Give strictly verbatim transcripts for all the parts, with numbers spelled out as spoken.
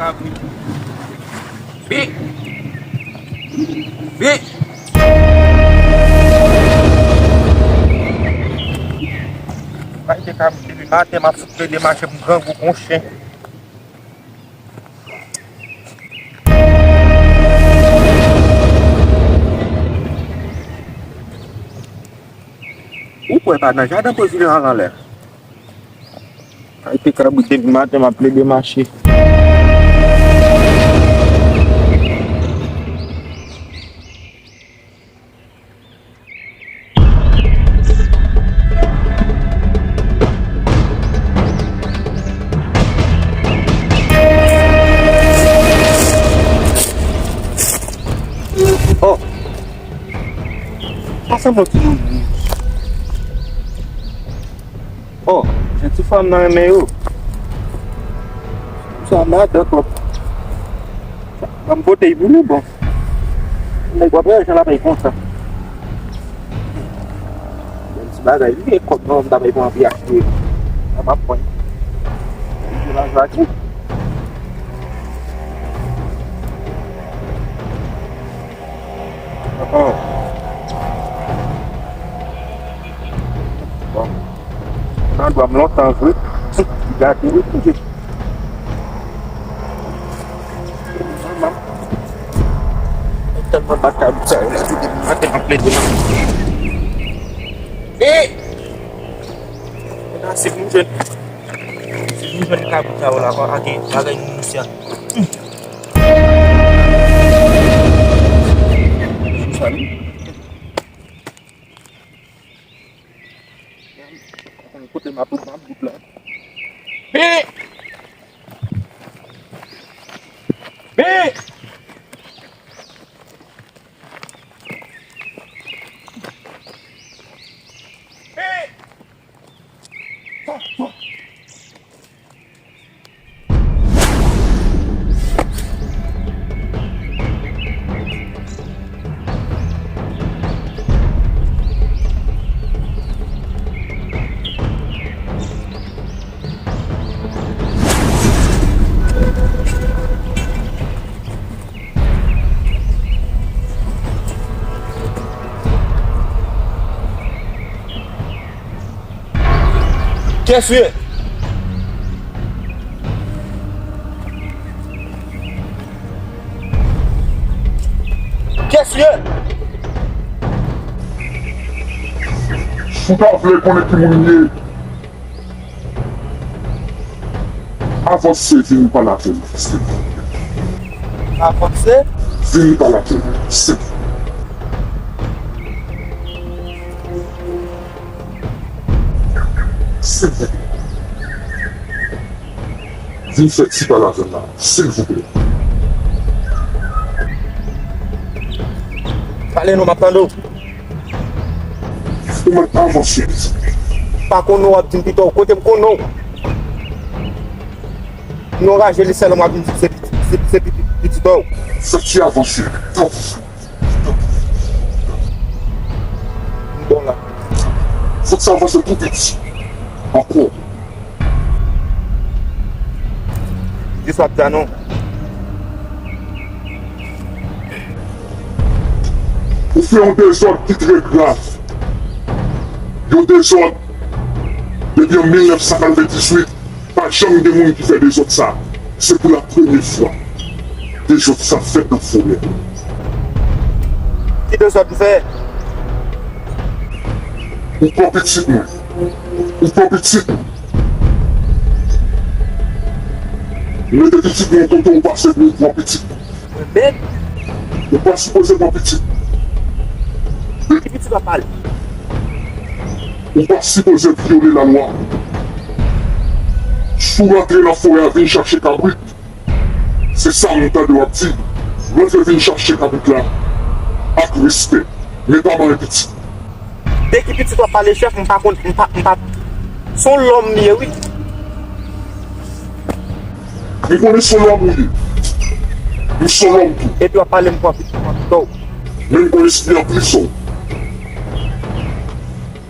Kabrit. Bi! Bi! Bay te kabrit depi maten, m ap fout plede mache pou grangou kon chen. Ou kwè pa nan jaden poz li al anlè? Ay, te kabrit depi maten, m ap plede mache. Oh! Sa sanble yon ti moun. Oh, gen ti fanm nan renmen yo. Sa madan twòp. Ban m pote pou nou, bon. Nèg w ap wè jan l ap bay konsa. Bon, ti bagay, li gen kòb non, m ta bay pou anvi achte. Sa m ap pran. Li gen lajwa ki. Bon. Nan dwa m lontan vre. Gade wi. Manman. Tèlman bat kabrit sa yo la, se depi maten m ap plede. E! Mwen si m jwenn, si m jwenn kabrit sa yo la, pa ake bagay nou misye. Kote m ap, m ap bout la. Bi! Bi! Bi! Kiyès ou ye? Kiyès ou ye? Si w ta vle konnen ki moun m ye, avanse vin pale avè m, silvouplè. Avanse? Vin pale avè m, silvouplè. Silvouplè. Vin fè ti pale avè m la, silvouplè. Pale non, m ap tande w. Ou mèt avanse. Pa konn non w ap di m pito, kote m konn non w? Non raje li sèlman w ap vin di m se pitit, se, se pitit, pitit ou. Fè ti avanse. M bon la. Fòk sa avanse tou piti. Ankò. Jis w ap di a non. Ou fè yon dezòd ki trè grav. Yon dezòd depi an mil nèf san katrevendizuit. Pa janm gen moun ki fè dezòd sa. Se pou la premye fwa dezòd sa fèt nan forè. Ki dezòd m fè? Ou pran pitit mwen. Ou pran pitit mwen. Ou mete pitit mwen kote ou pase pou ou pran pitit mwen. Mwen menm? Ou pa sipoze pran pitit mwen. Ki pitit w ap pale? Ou pa sipoze vyole lalwa. Si w rantre nan forè a vin chache kabrit, se sa m tande w ap di. Rantre vin chache kabrit la ak respè. Men pa bay pitit. De ki pitit w ap pale, chèf? M pa konn, m pa, m pa. Se yon lòm li ye, wi. M konnen se yon lòm ou ye. M se yon lòm tou. Epi w ap pale m pran pitit, pran pitit w. Men m konnen se yon prizon.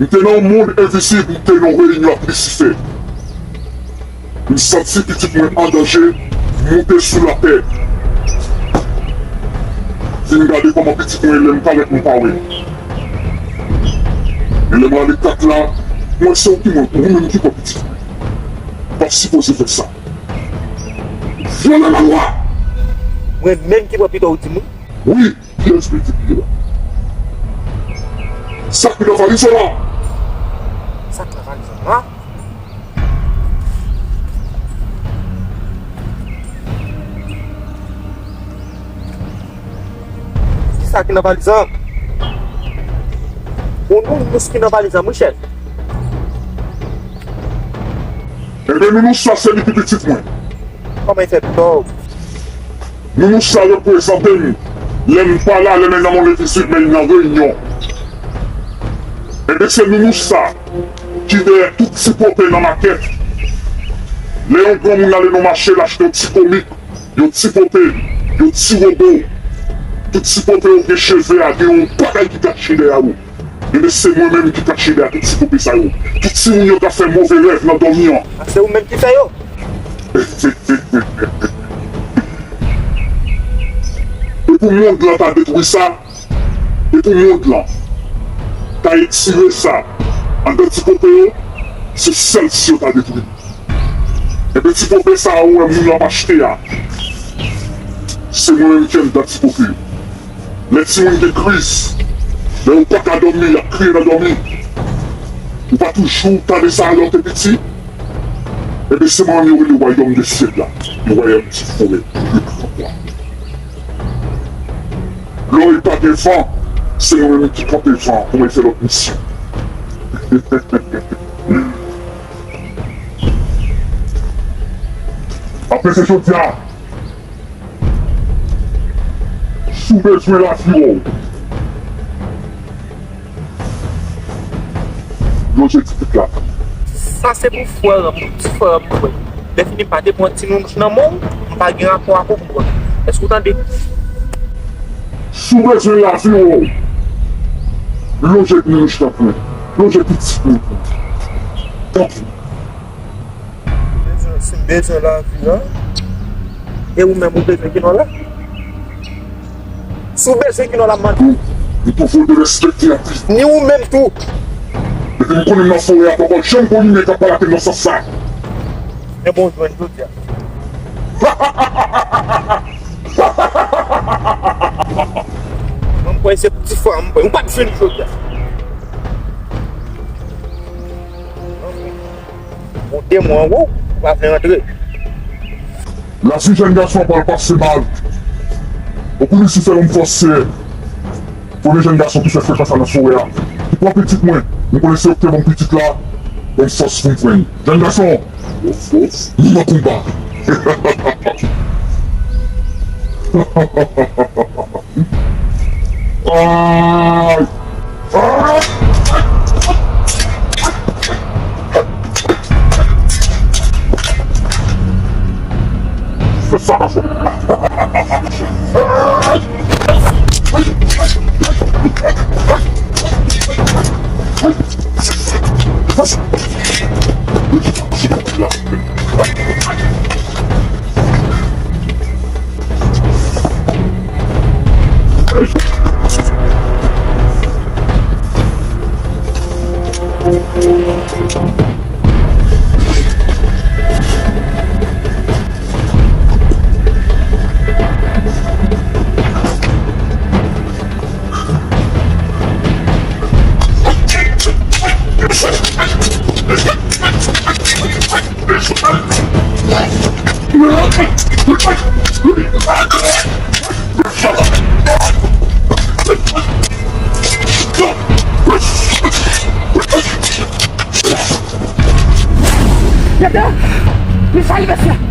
M te nan yon mond envizib, m te nan yon reyinyon ak Lisifè. M santi pitit mwen an danje, Moute sou lapè. Vin gade kòman pitit mwen, lè m parèt, m pa wè. E lè m rale kat la, m wè se ou ki mwen, ou menm ki pran pitit mwen. Ou pa t sipoze fè sa. Vyole lalwa! Mwen menm ki pran pitit ou di m wi? Wi, kiyès pitit li la? Sa ki nan valiz ou la? Sa ki nan valiz ou la? Kisa ki nan valiz lan? Yon nounous ki nan valiz lan, wi chèf. Enben, nounous sa se li ki pitit mwen. Kòman l fè pitit ou? Nounous sa reprezante m. Lè m pa la, lè medam mwen vizit, men nan reyinyon. Enben, se nounous sa ki dèyè tout ti pope nan makèt. Lè yon granmoun ale nan mache, l achte yon ti komik, yon ti pope, yon ti wobo. Tout ti pope yo gen cheve a, gen yon bagay ki kache dèyè yo. Enben, se mwen menm ki kache dèyè tout ti pope sa yo. Tout timoun yo ka fè move rèv nan dòmi an. A, se ou menm ki fè yo? E pou mond lan ta detwi sa, e pou mond lan ta etire sa anndan ti pope yo, se sèl si yo ta detwi. Enben, ti pope sa a ou wè moun yo ap achte a, se mwen menm ki anndan ti pope yo. Lè timoun gen kriz, lè yo pa ka dòmi, y ap kriye nan dòmi, ou pa toujou tande sa lè w te piti? Enben, se mwen menm yo rele wayòm de syèl la, le royaume du forêt, le grand roi. Lè w pa gen van, se mwen menm ki kanpe van pou mwen fè lòt misyon. Apre se jodi a, si w bezwen lavi w, lonje ti pit la. Sa se pou frè m, ti frè m mwen. Lè fini m pa te pran ti nounous nan men w, m pa gen rapò ak ou, konprann. Èske w tande? Si w bezwen lavi w, lonje nounous lan pou mwen. Lonje pitit mwen pou mwen. Tanpri. Bezwen, si m bezwen lavi a, e ou menm ou bezwen ki non la? Si w bezwen ki non la, m mande. Ou, ou poko derespekte anpil. Ni ou menm tou. Depi m konnen m nan forè a, poko janm gon imen k ap pale ak m nan sans sa. Men bon, jwenn jodi a. Mwen kwè se ti frè m, ou p ap jwenn jodi a. Ou demon an wou, ou pa vle rantre. Lavi jèn gason an pral pase mal. Okou Lisifè, yon fòs se premye jèn gason ki fè frekans la nan forè a. Ki pran pitit mwen, m konnen se yo ki te ban m pitit la, yon fòs pou m pran. Jèn gason, nou nan konba. Ay! Fè sa, gason. Tete, li sali mesye.